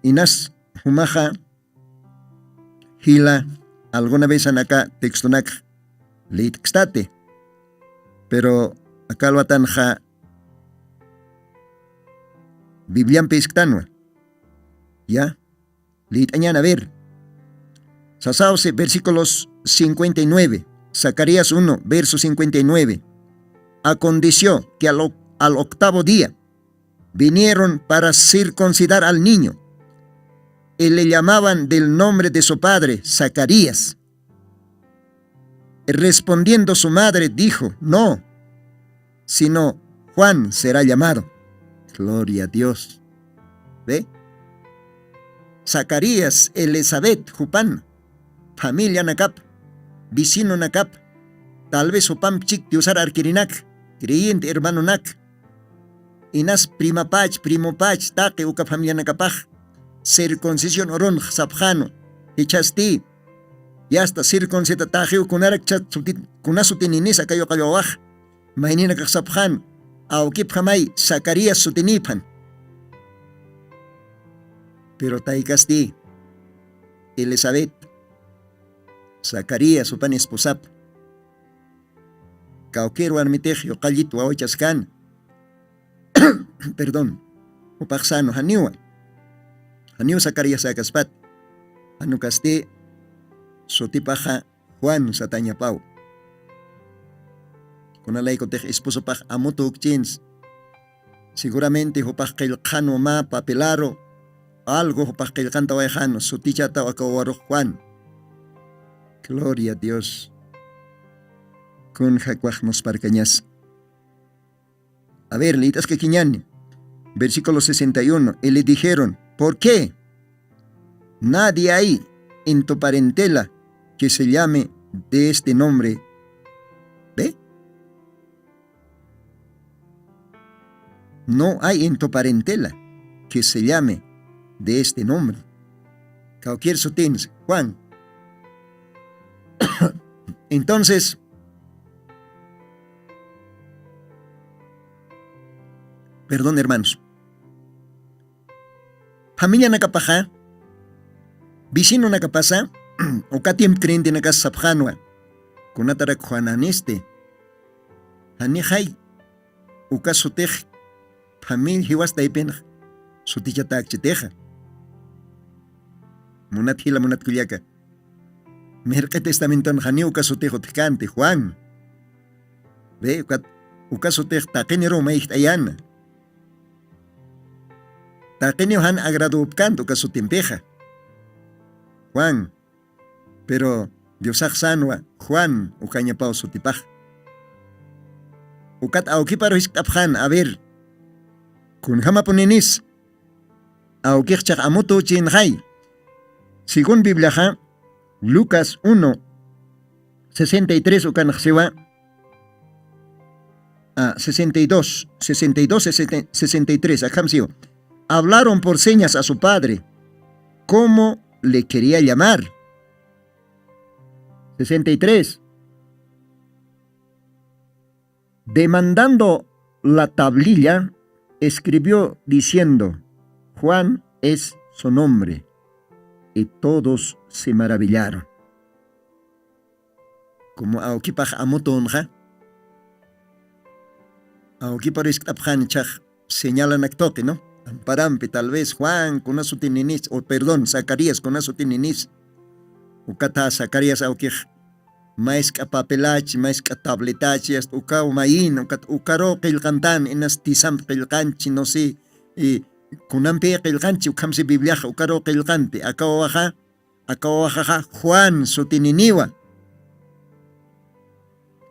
Inas jumaxa jila alguna vezan aka textonakx lït'kstati. Pero aka alwatanxa bibliampi isktanwa. Ya. Lït'añan a ver. Sasawsi versículos cincuenta y nueve. Zacarías uno verso cincuenta y nueve. Aconteció que al, al octavo día vinieron para circuncidar al niño y le llamaban del nombre de su padre Zacarías. Respondiendo su madre dijo: no, sino Juan será llamado. Gloria a Dios. ¿Ve? Zacarías, Elizabeth, jupan, familianakap, vecinonakap, tal vez jupamp chik Diosar arkirinak, creyente hermanonak, inas primapach, primopach, taqi uka familianakapax, circuncisión urunx sapxanu, jichhasti, yasta circuncida taqiw kunarak chat sutit, kuna sutininis aka yuqallwawax, mayninakax sapxan, awkipxamay Zacarías sutiniphan. Pero taykasti, Elizabeth, Zacarías jupan esposap, kawkir warmitix yuqallit wawachaskan. Perdón. Jupax sano janiwa, janiw Zacarías akaspat. Janukasti sutipaxa Juan satañapaw. Kunalaykutix esposopax amutukchins, seguramente jupax qillqanwa mä papelaru, algo jupax qillqantawayxan sutichataw aka wawarux Juan. Gloria a Dios. Kun jakwax nusparkañas. A ver, liyt'askakiñani. Versículo sesenta y uno. Y le dijeron: ¿Por qué? Nadie hay en tu parentela que se llame de este nombre. ¿Ve? No hay en tu parentela que se llame de este nombre. Cualquier sutins, Juan. Entonces, perdón, hermanos. Familianakapaxa, vecinonakapasa, uka tiempo creyentenakas sapxanwa, kunatarak Juananisti, janixay uka sutix familia jiwas taypinx sutichatäkchitixa. Munat jila, munat kullaka. Mirq'i testamenton janiw uka sutix utjkanti, Juan. Ve, ukat, uka sutix taqiniruw mayjt'ayana. Taqiniw jan agradopkant uka sutimpixa. Juan. Pero Diosax sanwa Juan ukañapaw sutipax. Ukat awkiparu jiskt'apxan, a ver. Kunjamapuninis. Awkixchax amutuchinxay. Según Bibliaxa, Lucas uno, sesenta y tres ukanxsiwa, ah, sesenta y dos, sesenta y dos, sesenta y tres, akham siwa. Hablaron por señas a su padre, cómo le quería llamar. Sesenta y tres. Demandando la tablilla, escribió diciendo: Juan es su nombre. Y todos se maravillaron. Como awkipax amutunxa, awkiparu jiskt'apxan ichhax señalanak tuqi, ¿no? Amparampi tal vez Juan kuna sutininis, o perdón, Zacarías kuna sutininis. Ukatha Zacarías awkix mask'a papelachi, mask'a tabletachi, hasta ukaw mayin, ukat ukaru qillqantan, inas tisamp qillqanchi, no sé, y kunampi qillqanchi, ukhamsi Bibliaxa ukaru qillqanti, aka wawaxa, aka wawaxaxa Juan sutininiwa.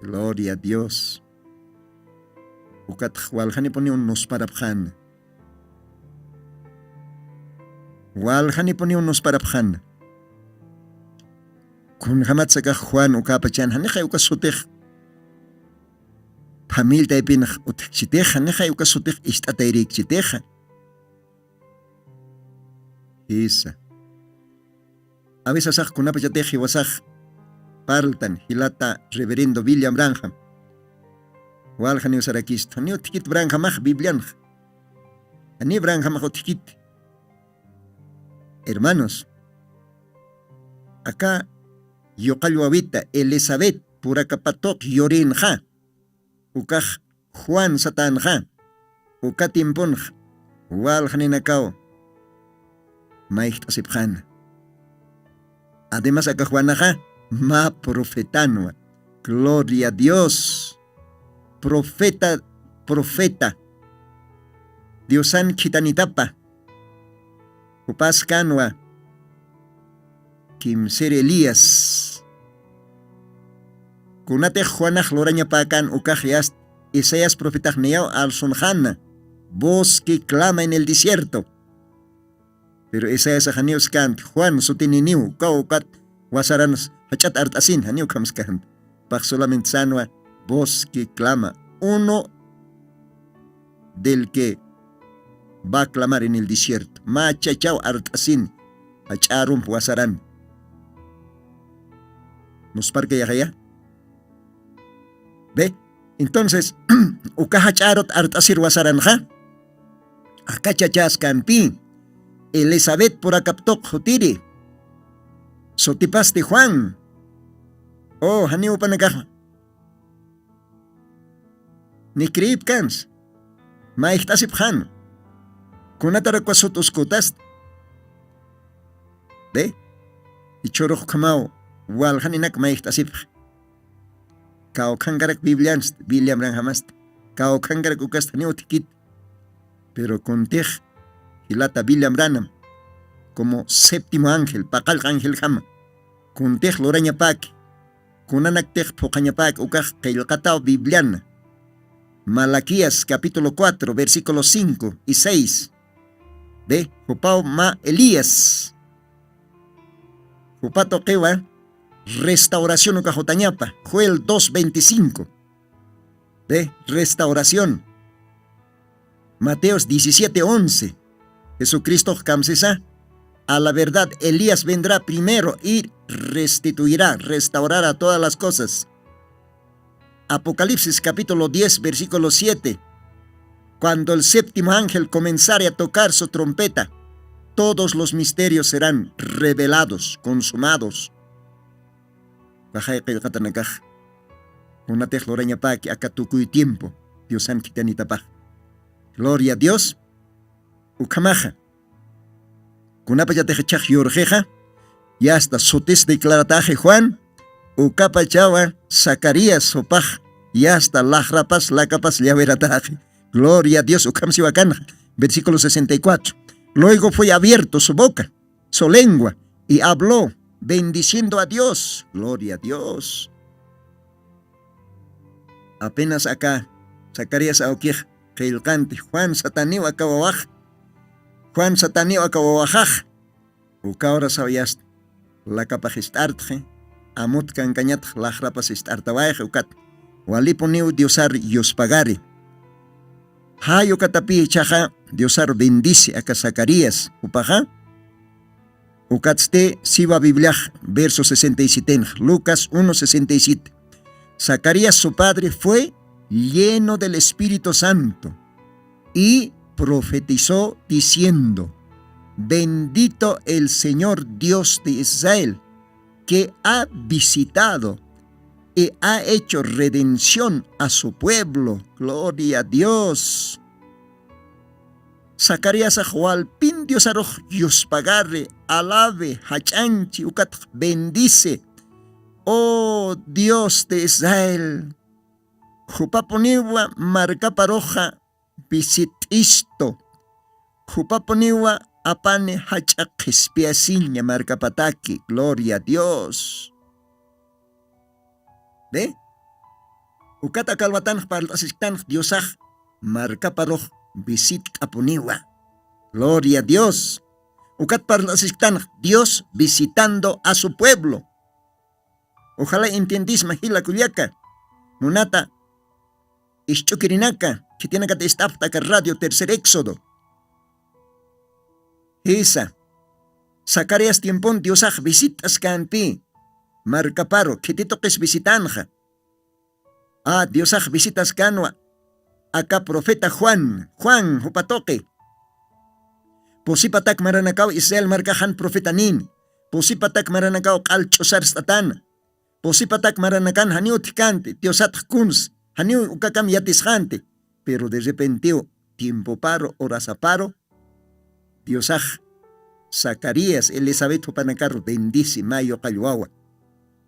Gloria a Dios. Ukatx waljanipuniw nusparapxan. Waljanipuniw nusparapxan. Kunjamat sakax Juan ukapachan, janixay uka sutix familia taypinx utjkchitixa, janixay uka sutix ist'atayrïkchitixa. Jisa. A veces sax kunapachatix jiwasax parltan, jilata reverendo William Branham. Waljaniw sarakista, janiw utjkit Branhamax Biblianx. Janiw Branhamax utjkit. Hermanos, aka yuqall wawita Elizabeth purakapatuq yurinxa, ukax Juan satanxa, uka tiemponx waljaninakaw mayjt'asipxana. Además, aka Juanaxa mä profetanwa. Gloria a Dios. Profeta, profeta. Diosan khitanitapa. Jupas kanwa kimsir Elías. Kunatix Juanax lurañapäkan ukax yast Isaías profetax niyaw alsunxana, voz que clama en el desierto. Pero Isaíasax janiw skanti, Juan sutininiw ukaw ukat wasaranas jach'at art'asin, janiw ukham skanti. Pax solamente sanwa voz que clama, uno del que va a clamar en el desierto. Mä chachaw art'asin jach'arump wasaran. Nusparka yaxaya. Ve, entonces uka jach'arut art'asir wasaranxa, aka chachaskanpi Elisabet purakaptuq jutiri, sutipasti Juan. O janiw panakax ni creepkans, mayjt'asipxan. Kunatarakwa sut uskutast? De ichhurux khamaw waljaninak mayjt'asipx. Kawkhankarak biblianst, biliamran jamast. Kawkhankarak ukast janiw thikit. Pero kuntix jilata biliamranam, como séptimo ángel paqallq angeljama, kuntix lurañapaki. Kunanaktix phuqhañapäk ukax qillqataw bibliana. Malaquías capítulo cuatro versículo cinco y seis. De jupaw mä Elías, jupa tuqiwa restauración uka jutañapa. Joel dos veinticinco. De restauración. Mateos diecisiete once. Jesucristo kamsisa, a la verdad Elías vendrá primero y restituirá, restaurará todas las cosas. Apocalipsis capítulo diez versículo siete. Cuando el séptimo ángel comenzare a tocar su trompeta, todos los misterios serán revelados, consumados. Kajay qillqatanakax, kunatix lurañapäki aka tukuy tiempo Diosan khitinitapax. Gloria a Dios. Ukhamaxa, kunapachatix ichhax yurxixa, yasta sutis declarataxi Juan, ukapachawa Zacarías jupax yasta laxrapas lakapas llawirataxi. Gloria a Dios. Ukham siwakanxa, versículo sesenta y cuatro. Luego fue abierto su boca, su lengua, y habló, bendiciendo a Dios. Gloria a Dios. Apenas aka Zacarías awkix qillqanti, Juan sataniw aka wawax, Juan sataniw aka wawaxax. Uka horasaw yasta lakapax ist'artxi, amut kankañatx laxrapas ist'artawayxi ukat. Walipuniw Diosar yuspagari. Jay ukatapï ichhaxa Diosar bendice aka Zacarías jupaxa. Ukatsti siwa Bibliax verso sesenta y siete, Lucas uno sesenta y siete. Zacarías su padre fue lleno del Espíritu Santo y profetizó diciendo: Bendito el Señor Dios de Israel, que ha visitado y ha hecho redención a su pueblo. Gloria a Dios. Zacaríasax walpin Diosarux yuspagari, alabe, jach'anchi, ukatx bendice. Oh Dios de Israel, jupapuniwa markaparuxa visit'istu, jupapuniwa apani jach'a qhispiyasiña markapataki. Gloria a Dios. Ve, ukat aka alwatanx parlt'asisktanx Diosax markaparux visitt'apuniwa. Gloria a Dios. Ukat parlt'asisktanx Dios visitando a su pueblo. Ojalá entiendisma jila kullaka, munata isch'ukirinaka, khitinakata ist'apxta aka radio Tercer Éxodo. Jisa, Zacarías tiempon Diosax visit'askanpi markaparu, khiti tuqis visitanxa. A, Diosax visitaskanwa aka profeta Juan, Juan jupa tuqi. Pusipatak maranakaw Israel markax jan profetanïn. Pusipatak maranakaw q'al ch'usarst'atäna. Pusipatak maranakan janiw utjkänti, Diosatx kuns, janiw ukakam yatisxänti. Pero de repentiw, tiempoparu, horasaparu, Diosax Zacarías, Elisabet jupanakaru bendisi, mä yuqall wawa.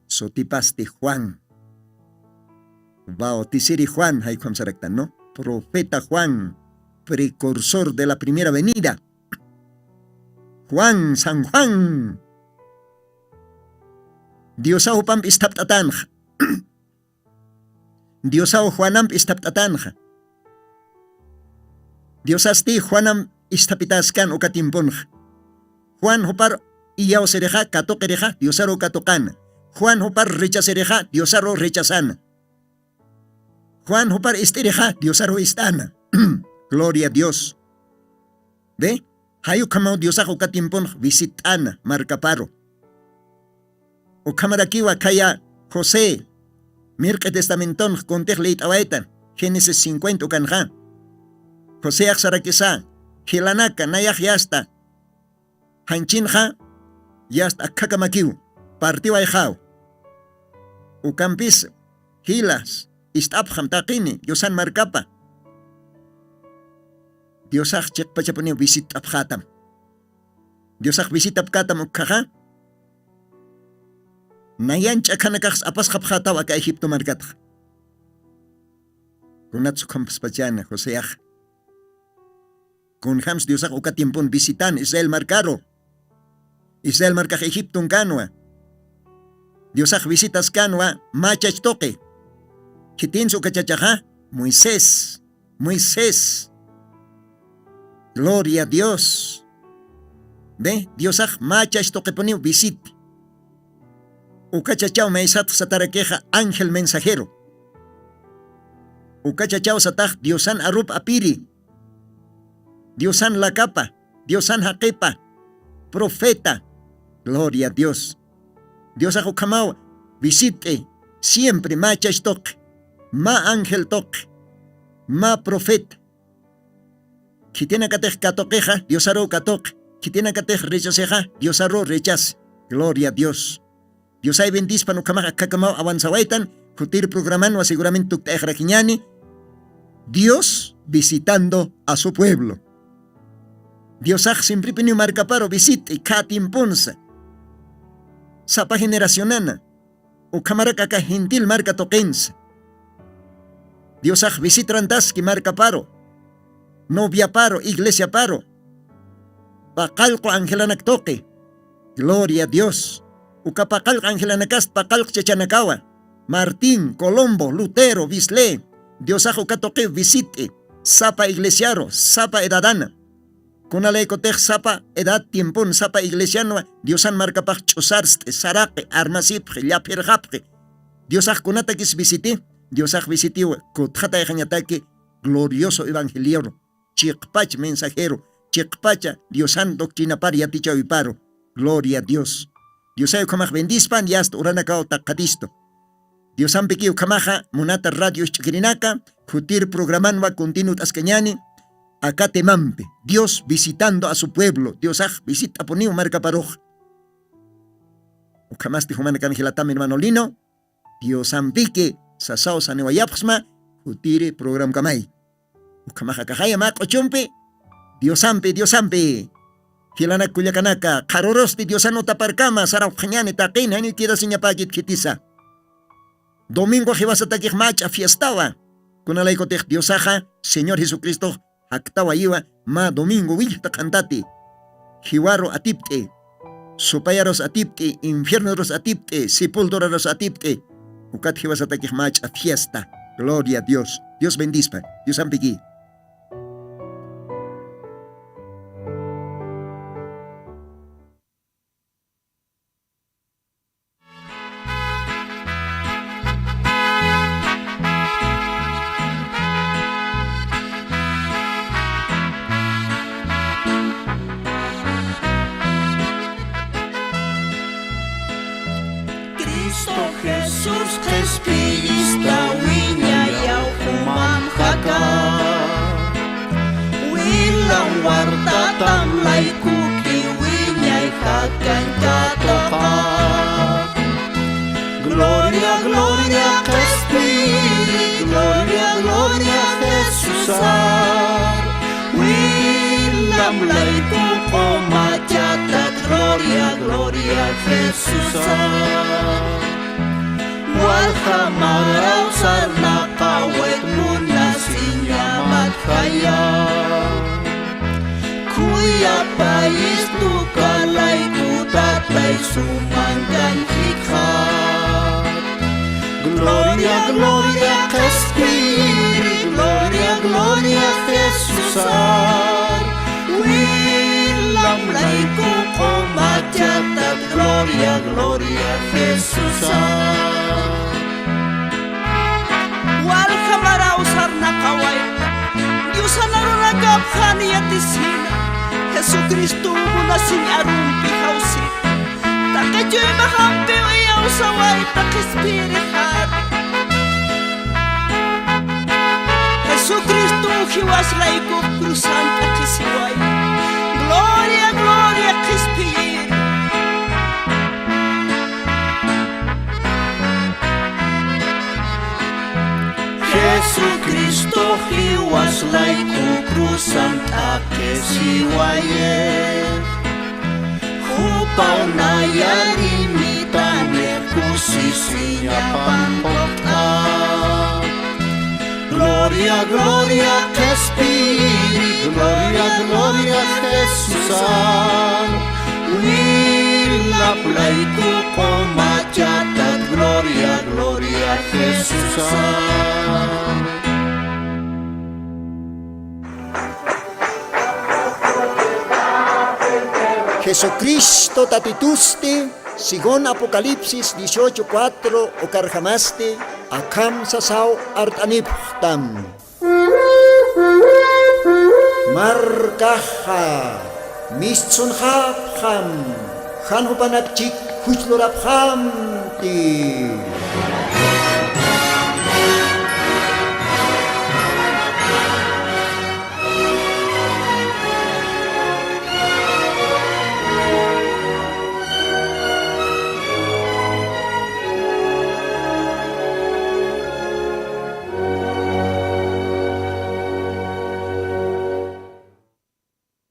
Sutipasti Juan. Bautisiri Juan, jaykham saraktan, ¿no? Profeta Juan, precursor de la primera venida. Juan, San Juan. Diosa jupamp isthapt'atanxa. Diosaw Juanamp isthapt'atänxa. Diosasti Juanam isthapitaskän uka tiemponxa. Juan jupar iyawsirixa, katuqirixa, Diosaru katuqäna. Juan jupar rechasirixa, Diosaru rechasana. Juan jupar ist'irixa, Diosaru ist'ana. Gloria a Dios. ¿Ve? Jay ukhamaw Diosax uka tiemponx visit'ana markaparu. Ukhamarakiwa khaya José, mirq'i testamentonx kuntix liyt'awaytan, Génesis cincuenta ukanxa. Joséax sarakisa, jilanaka, nayax yasta, janchinxa yasta akhakamakiw, partiwayxaw. Ukampis jilas ist'apxam taqini Diosan markapa. Diosax chiqpachapuniw visit'apxätam. Diosax visitapkätam ukkhaxa. Nayan ch'akhanakax apasxapxätaw aka Egipto markatxa. Kunats ukhampspachäna Joseax. Kunjams Diosax uka tiempon visitan Israel markaru. Israel markax Egipton kanwa. Diosax visitaskänwa mä chach tuqi. Khitins uka chachaxa, Moisés. Moisés. Gloria a Dios. Ve, Diosax mä chach tuqipuniw visiti. Uka chachaw maysatx satarakixa ángel mensajero. Uka chachaw satax Diosan arup apiri. Diosan lakapa, Diosan jaqipa, profeta. Gloria a Dios. Diosax ukhamaw visit'i siempre mä chach tuqi, mä ángel tuqi, mä profeta. Khitinakatix katuqixa, Diosaru katuqi. Khitinakatix rechasixa, Diosaru rechasi. Gloria a Dios. Diosay bendispan ukhamax akhakamaw avanzawaytan, khutir programanwa seguramente tukt'ayxarakiñäni. Dios visitando a su pueblo. Diosax simpripiniw markaparu visit'i, khä tiemponsa. Sapa generacionana. Ukhamarak aka gentil marka tuqinsa. Diosax visitrantaski markaparu, noviaparu, iglesiaparu. Paqallqu angelanak tuqi. Gloria a Dios. Uka paqallq angelanakast paqallq chachanakawa. Martín, Colombo, Lutero, Wesley. Diosax uka tuqiw visit'i. Sapa iglesiaru, sapa edadana. Kunalaykutix sapa edad tiempon sapa iglesianwa Diosan markapax ch'usarst'i, saraqi, armasipxi, llaphirxapxi. Diosax kunatakis visiti, Diosax visitiw kutxatayxañataki glorioso evangelioru, chiqpach mensajero, chiqpacha Diosan doctrinapar yatichäwiparu. Gloria a Dios. Diosay ukhamax bendispan, yasta uranakaw taqkhatistu. Diosampiki ukhamaxa, munata radio ch'ukirinaka, khutir programanwa continuw t'askañäni, aka temampi, Dios visitando a su pueblo, Diosax visit'apuniw markaparux. Ukhamasti jumanakan jilatam hermano Lino, Diosampiki sasaw saniwayapxsma, khutiri programkamay. Ukhamaxa kaxaya mä q'uchumpi, Diosampi, Diosampi. Jilanak kullakanaka, qharürusti Diosan utaparkama, sarawxañäni taqin, janiw quedasiñapäkit khitisa. Domingo jiwasatakix mä ch'a fiestawa. Kunalaykutix Diosaxa, Señor Jesucristox jaktawayiwa, mä domingo willkta q'antati. Jiwaru atipt'i. Supayarus atipt'i, infiernorus atipt'i, sepulturarus atipt'i. Ukat jiwasatakix mä ch'a fiesta. Gloria a Dios. Dios bendispa. Diosampiki. Cristo Jesús qhispiyista wiñayaw juman jaka. Wilam wartatam laykuki wiñay jakañ katuqa. Gloria, gloria, qhispiy, gloria, gloria, Jesusa. Wilam layku q'umachata, gloria, gloria, Jesusa. Walja maraw sarnaqawit munasiñamat jaya. Khuyapayis tuka layku Tatay sumankañ jikxat. Gloria, Gloria qhispiyiri, gloria, gloria Jesusar. Wilam layku q'umachatat, gloria, gloria Jesusar. Walja maraw sarnaqawayta, Diosan arunakapxan yatisina, Jesucristo munasiñ arumpi jawsina. Taqi chuyma jampiw iyawsawayta qhispiyirixar. Jesucristo jiwas layku cruzan t'aqhisiway. Gloria, gloria qhispiyiri. Jesucristo jiwas layku cruzan t'aqhisiwaye. Jupaw nayarimita, kusisiñapan quq'a. Gloria, gloria qhispiyiri, gloria, gloria Jesusar. Wilap layku q'umachatat, gloria, gloria Jesusar. Jesucristo Tatitusti, según Apocalipsis dieciocho cuatro ukarjamasti, akham sasaw art'anipxtam. Markaxa mistsunxapxam, jan jupanakchik juchlurapxamti.